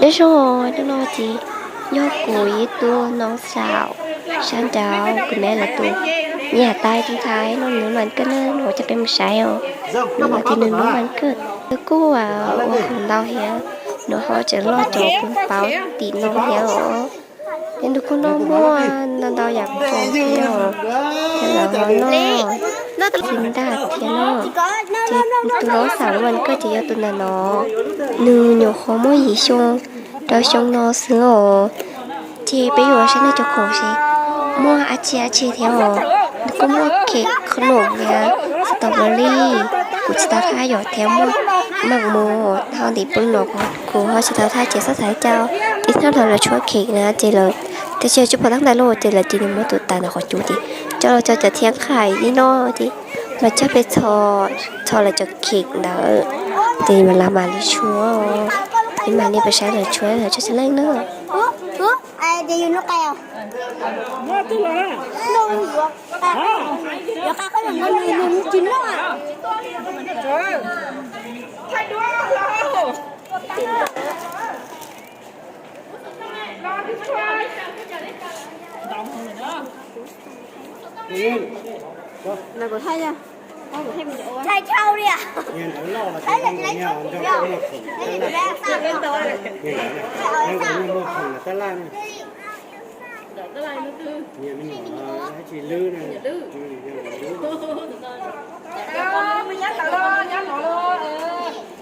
Nyob zoo, hnub no ces yog kuv ib tug noo xaum sab nraud kuv me lawv tus nyam tais tus ntxhais no nws mas kawj na, no coj peb mus saib os. Nws mas ces nws nub mas kawj, nws kuj ua khoom ntau thiab, nws ho tseem loj rau kuv paub tim no thiab os. Ces nws kuj noj muaj ntau ntau yam khoom thiab os, ces lawv ho noj txiv ntaj thiab no. Ces tus noo xaum nub mas kawj ces yog tus ntawm no, nws nyuam qhuav muaj yim xyoo rau xyoo no xwb os. Ces peb yuav saib nws cov khoom seb muaj dab tsi dab tsi thiab os. Nws kuj muaj kheem qhov num thiab strawberry, kuv tsis tau thaj yom, thiab muaj meem mus ho ntim pw no, kuv ho tsis tau thaj ces xav xav cas ib thaj lawv tshuab kheem na ces lawv, tab sis tsis pom tab ntawd lauj, ces lawv cia li muab tus tais ntawd qhov cub ces coj los tso cov thiab nqaim li no ces mas coj peb txhos lawv cov kheem ntawd ces mas lawv mam li tshuab, ces mam li peb saib lawv tshuab lawv tshuab tsis leej na.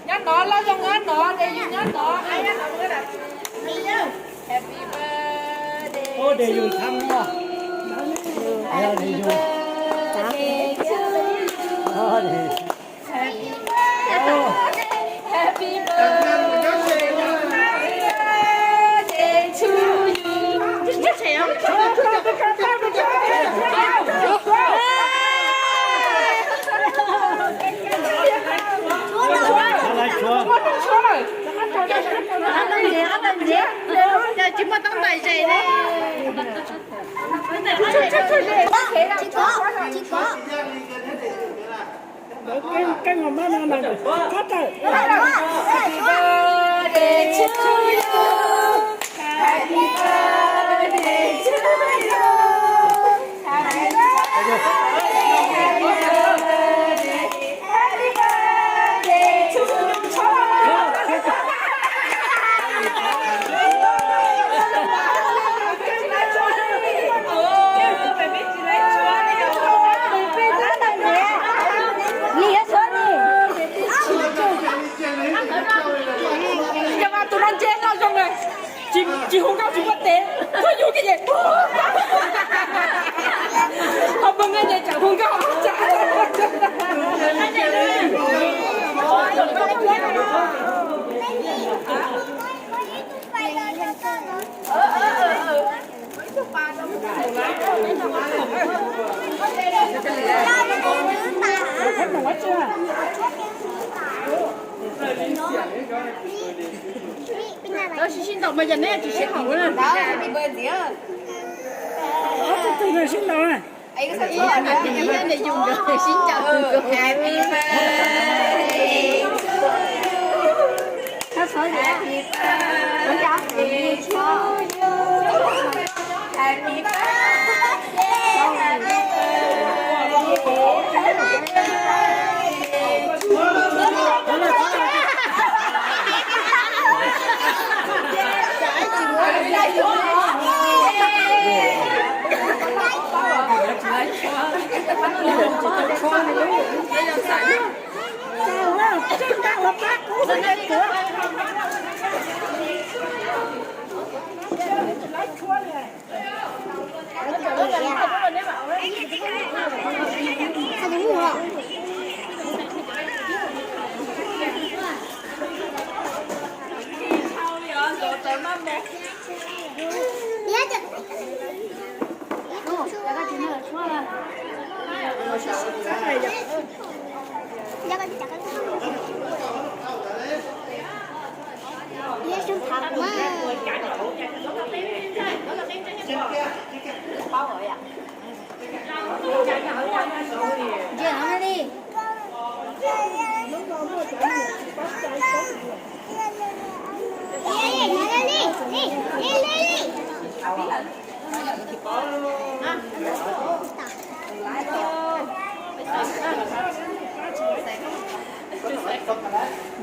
Nyob no los zoo nyob no, de yus nyob no, nyob no. Tsis muaj teeb tais ze li. Tus no ntse no zoo na, tsis hu nkauj tsis muaj tes, koj yug kiag ces ho pw nqaij ces tsam hu nkauj tsam. Sib ntaus mas yog neb tsis sib haum na. Sib ntaus.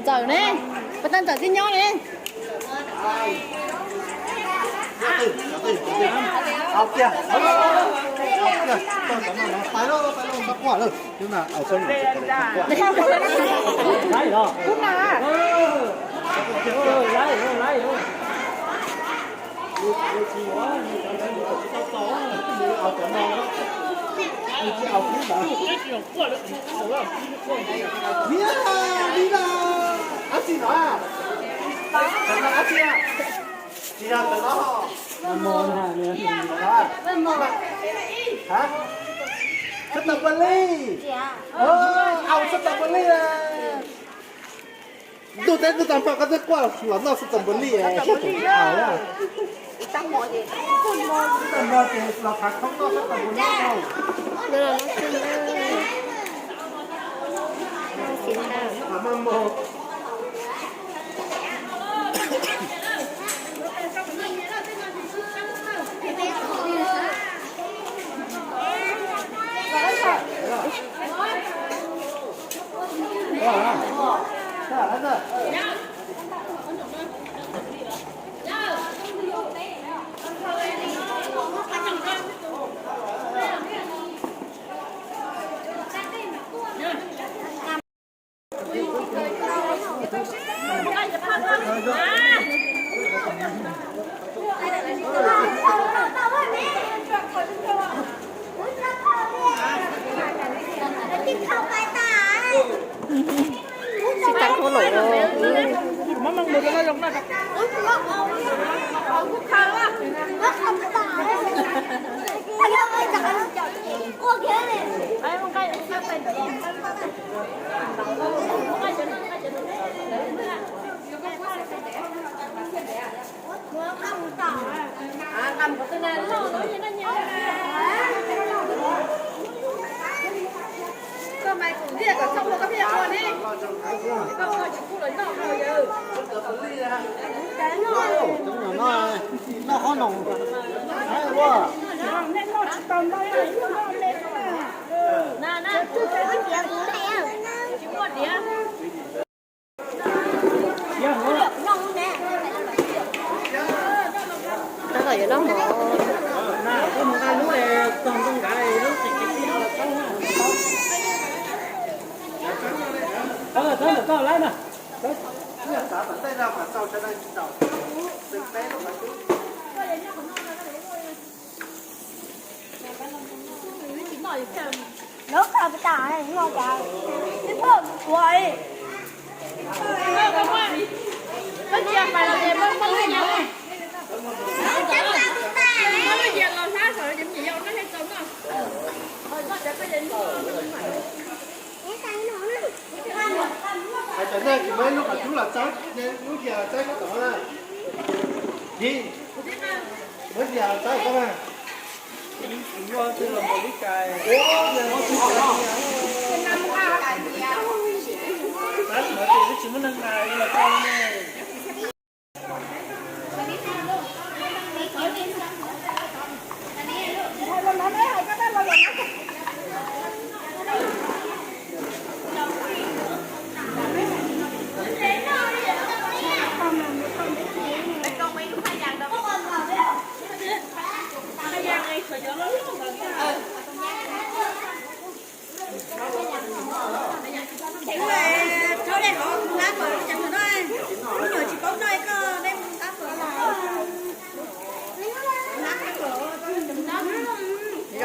Ntxawm ne, pab tab ntxawm tib nyob ne. Niam, li no, ab tsi no, ab tsi, tsis yog ntawm no. Sab tas npua lij, au sab tas npua lij. Ntuj teb ntuj tag npaj koj twb quaj los noj sab tas npua lij. Sab tas npua ces los khav khoob noj sab tas npua lij. Sib tag khuab laum. Tab tom yuav noj mov. Lawv qab tas no cas, ib pog ua Hais cov neeg tsis muaj ib lub qhov cub los txawb, lub diav los txawb koj tom na. Yim, muab diav los txawb koj na. Ua twg los npaum li cas. Tab sis mas tus twb tsis muaj neeg hais los tau ne.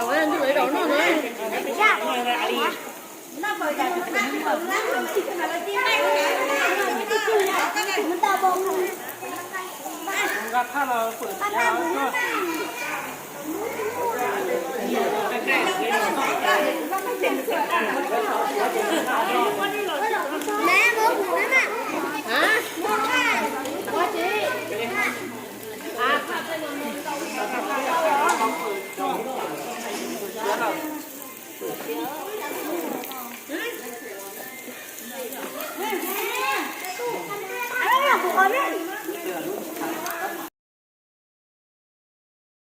Zaum ntuj lawv zaum noj na.